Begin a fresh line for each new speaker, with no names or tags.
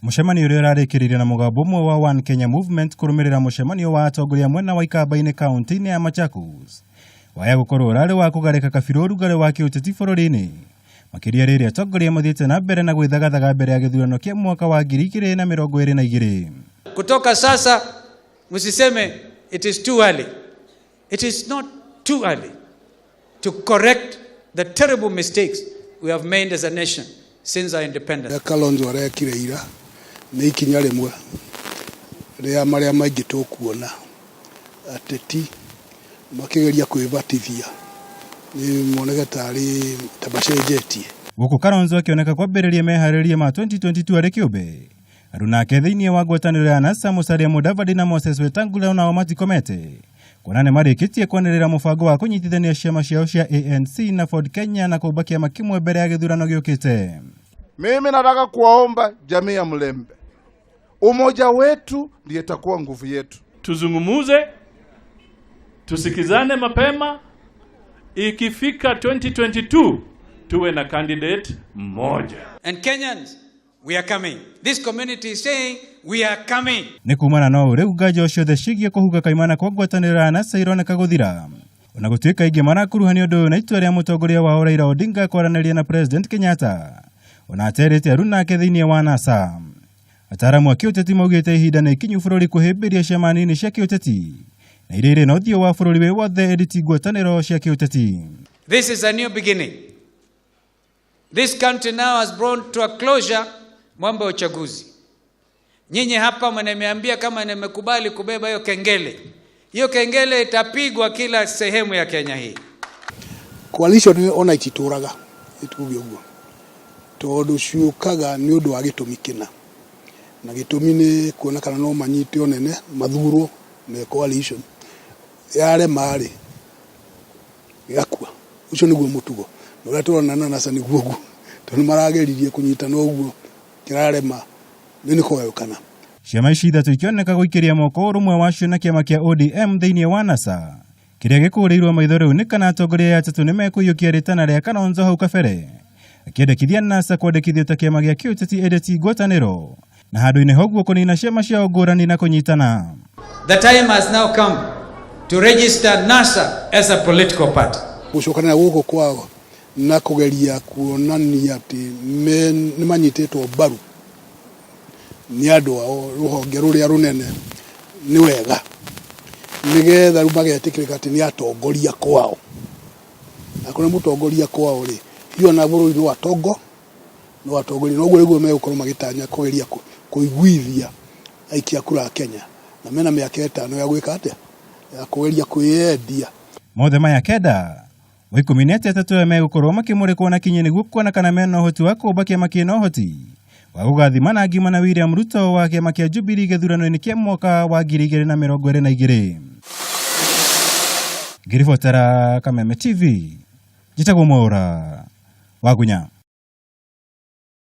Mũcemanio ũrĩa ũrarĩkĩrĩirio na mũgambo ũmwe wa One Kenya Movement kũrũmĩrĩra mũcemanio wa atongoria mwena wa Ikamba-inĩ kaunti-inĩ ya Machakos waya gũkorwo ũrarĩ wa kũgarĩka kabirũ ũrugarĩ wa kĩũteti bũrũri-inĩ, makĩria rĩrĩa atongoria mathiĩte na mbere na gwĩthagathaga mbere ya gĩthurano kĩa mwaka wa 2022.
Kutoka sasa msiseme it is too early. It is not too early to correct the terrible mistakes we have made as a nation since our independence.
Ũrĩa Kalonzo arekire ira nĩ ikinya rĩmwe rĩa marĩa maingĩ tũkuona ateti makĩgeria kwĩbatithia nĩ moneke tarĩ ta macenjetie.
Gũkũ Kalonzo akĩoneka kwambĩrĩria meharĩrĩria ma 2022 arĩ kĩũmbe. Aruna ake thĩinĩ wa ngwatanĩro ya NASA, Musalia Mudavadi na Moses Wetangula, onao matikomete kuona nĩ marĩkĩtie kwanĩrĩra mũbango wa kũnyitithania ciama ciao cia ANC na Ford Kenya na kũmba kĩama kĩmwe mbere ya gĩthurano gĩũkĩte.
Mimi nataka kuwaomba jamii ya Mlembe, umoja wetu ndiye itakuwa nguvu yetu.
Tuzungumuze, tusikizane mapema. Ikifika 2022 tuwe na candidate mmoja.
And Kenyans, we are coming. This community is saying we are coming.
Nĩ kumana no rĩu nganja ciothe ciĩgiĩ kũhuka kaimana kwa ngwatanĩro ya NASA ironeka gũthira, ona gũtuĩka aingĩ marakuruhanio ũndũ ũyũ na itua rĩa mũtongoria wao Raila Odinga kwaranĩria na President Kenyatta ona aterĩte aruna ake thĩinĩ wa NASA. Ataaramu a kĩũteti maugĩte ihinda nĩ ikinyu bũrũri kũhĩmbĩria ciama nini cia kĩũteti na iria irĩ na ũthiũ wa bũrũri wĩ wothe ĩndĩ ti ngwatanĩro cia kĩũteti.
This is a new beginning. This country now has brought to a closure mambo ya uchaguzi. Nyinyi hapa mnaniambia kama nimekubali kubeba hiyo kengele. Hiyo kengele itapigwa kila sehemu ya Kenya hii.
Coalition ona ititũraga, ituge ũguo, tondũ ciũkaga nĩ ũndũ wa gĩtũmi kĩna, na gĩtũmi nĩ kuona kana no manyite ũnene mathurwo me coalition yarema rĩ gĩgakua. Ũcio nĩguo mũtugo na ũrĩa tũrona na NASA nĩguo ũguo, tondũ marageririe kũnyitana ũguo kĩrarema nĩ kũgayũkana.
Ciama ici ithatũ ikĩoneka gũikĩria moko ũrũmwe wacio na kĩama kĩa ODM thĩinĩ wa NASA. Kĩrĩa gĩkũrĩirwo maitho rĩu nĩ kana atongoria aya atatũ nĩ mekũiyũkia rĩtana rĩa Kalonzo hau kabere akĩendekithia NASA kwandĩkithio ta kĩama gĩa kĩũteti ĩndĩ ti ngwatanĩro, na handũ-inĩ ha ũguo kũnina ciama ciao ngũrani na kũnyitana.
The time has now come to register NASA as a political party.
Gũcokanĩra gũkũ kwao na kũgeria kuonania atĩ nĩ manyitĩtwo mbaru nĩ andũ ao rũhonge rũrĩa rũnene nĩ wega, nĩgetha rĩu magetĩkĩrĩka atĩ nĩ atongoria kwao. Akorwo nĩ mũtongoria kwao rĩ, hihi ona bũrũri no atongo no atongoria, noguo nĩguo megũkorwo magĩtanya kũgeria kũiguithia aikia kura a Kenya, na mena mĩaka 5 ya gwĩka atĩa, ya kũgeria kwĩyendia.
Mothe maya kenda wa 13 aya megũkorwo makĩmũrĩkwo na kinyi nĩguo kuona kana mena ũhoti wa kũmba kĩama kĩna ũhoti wa gũgathima na ngima na William Ruto wa kĩama kĩa Jubilee gĩthurano-inĩ kĩa mwaka wa 2022. Ngĩribotera Kameme TV, njĩtagwo Mwaũra wa Gunya.